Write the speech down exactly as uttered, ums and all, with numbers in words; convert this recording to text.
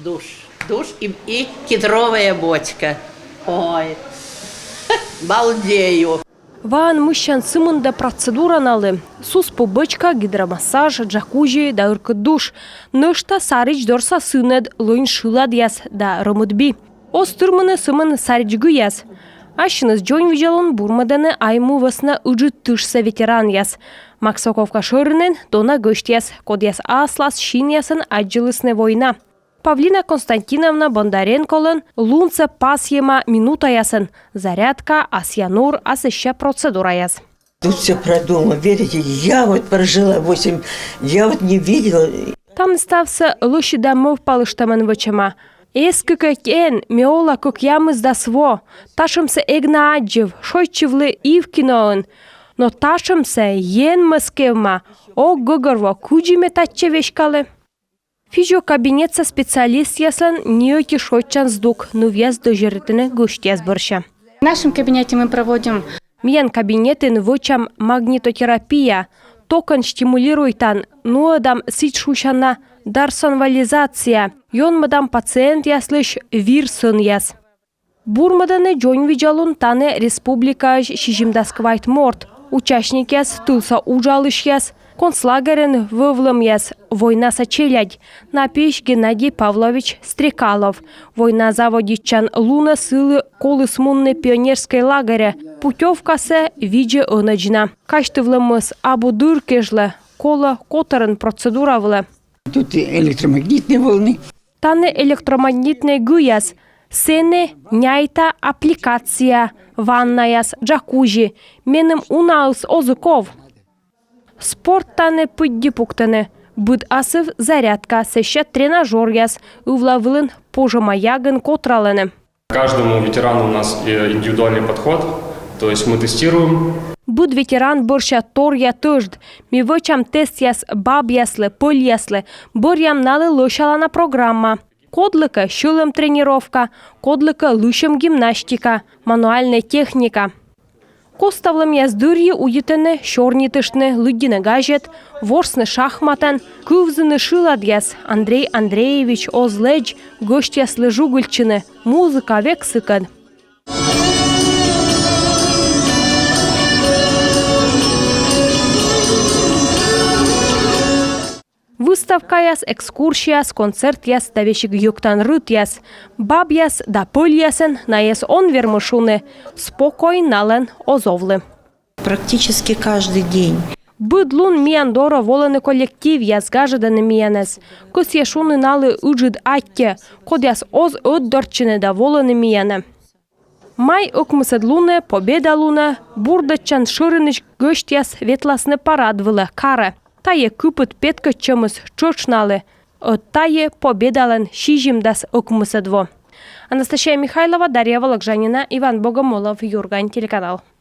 Душ, душ и, и кедровая бочка. Ой, балдею. Ваӧн мыссян сымында процедура налы: суспу бӧчка, гидромассаж, джакузи да ыркыд душ. Нӧшта саридз дорса сынӧд, лӧнь шыладъяс да рӧмыд би. Оз тырмыны сӧмын саридз гыяс. Ассьыныс дзоньвидзалун бурмӧдӧны Айму вӧсна Ыджыд тышса ветеранъяс. Максаковка шӧринын дона гӧсьтъяс, кодъяс аслас синъясӧн аддзылісны война. Павлина Константиновна Бондаренколӧн лунсӧ пасйӧма минутаясӧн: зарядка, асъя нур, а сэсся процедураяс. Тут все продумано. Верите, я вот прожила восемь, я вот не видела. Тані ставсӧ лӧсьыда мӧвпалыштӧмӧн вӧчӧма. Эскӧ кӧть эн, ме ола кӧкъямысдас во. Татшӧмсӧ эг на аддзыв, шойччывлі Ивкиноын. Но татшӧмсӧ Енмӧс кевма. Ог гӧгӧрво, кыдзи ме татчӧ веськалі. Физиокабинетса специалистъяслӧн ни ӧти шойччан здук, нывъяс дӧзьӧритӧны гӧсьтъяс бӧрся. В нашем кабинете мы проводим... Миян кабинетын вӧчам магнитотерапия, токӧн стимулируйтан, нуӧдам сідз шусяна дарсонвализация, ёнмӧдам пациентъяслысь вир сӧнъяс. Бурмӧдӧны дзоньвидзалун тані республикаысь сизимдас квайт морт. Участникъяс — тылса уджалысьяс, концлагерын вӧвлӧмъяс, войнаса челядь. На пиысь Геннадий Павлович Стрекалов. Война заводитчан лунӧ сылы коліс мунны пионерскӧй лагерӧ. Путёвкасӧ видзӧ ӧнӧдз на. Казьтывлӧмыс абу дыр кежлӧ, колӧ котӧрӧн процедура вылӧ. Тут электромагнитные волны. Тані электромагнитнӧй гыяс, сэні няйта аппликация, ваннаяс, джакузи. Меным унаыс оз и ков. Спорт тані пыдди пуктӧны. Быд асыв зарядка, сэсся тренажёръяс, ывла вылын пожӧма ягын котралӧны. Каждому ветерану у нас, э, индивидуальный подход, то есть мы тестируем. Быд ветеран бӧрся торъя тӧжд. Ми вӧчам тестъяс бабъяслы, пӧльяслы, бӧръям налы лӧсялана программа. Кодлыкӧ сьӧлӧм тренировка, кодлыкӧ лысьӧм гимнастика, мануальнӧй техника. Коставлӧмъяс дырйи удитӧны сёрнитыштны, лыддьыны газет, ворсны шахматӧн, кывзыны шыладъяс. Андрей Андреевич оз лэдз гӧсьтъяслы жугыльтчыны, музыка век сыкӧд. Выставкаяс, экскурсияс, концертъяс да весиг йӧктан рытъяс. Бабъяс да пӧльясӧн найӧс он вермы шуны. Спокой налӧн оз овлы. Практически каждый день. Быд лун миян дорӧ волӧны коллективъяс, гажӧдӧны миянӧс. Кӧсъя шуны налы ыджыд аттьӧ, кодъяс оз ӧтдортчыны да волӧны миянӧ. Май ӧкмысӧд лунӧ, Победа лунӧ, бурдӧдчан шӧринысь гӧсьтъяс ветласны парад вылӧ, карӧ. Тайӧ кыпыд петкӧдчӧмыс тшӧтш налы. Ӧд тайӧ Победалӧн сизимдас ӧкмысӧд во. Анастасия Михайлова, Дарья Вологжанина, Иван Богомолов, «Юрган» телеканал.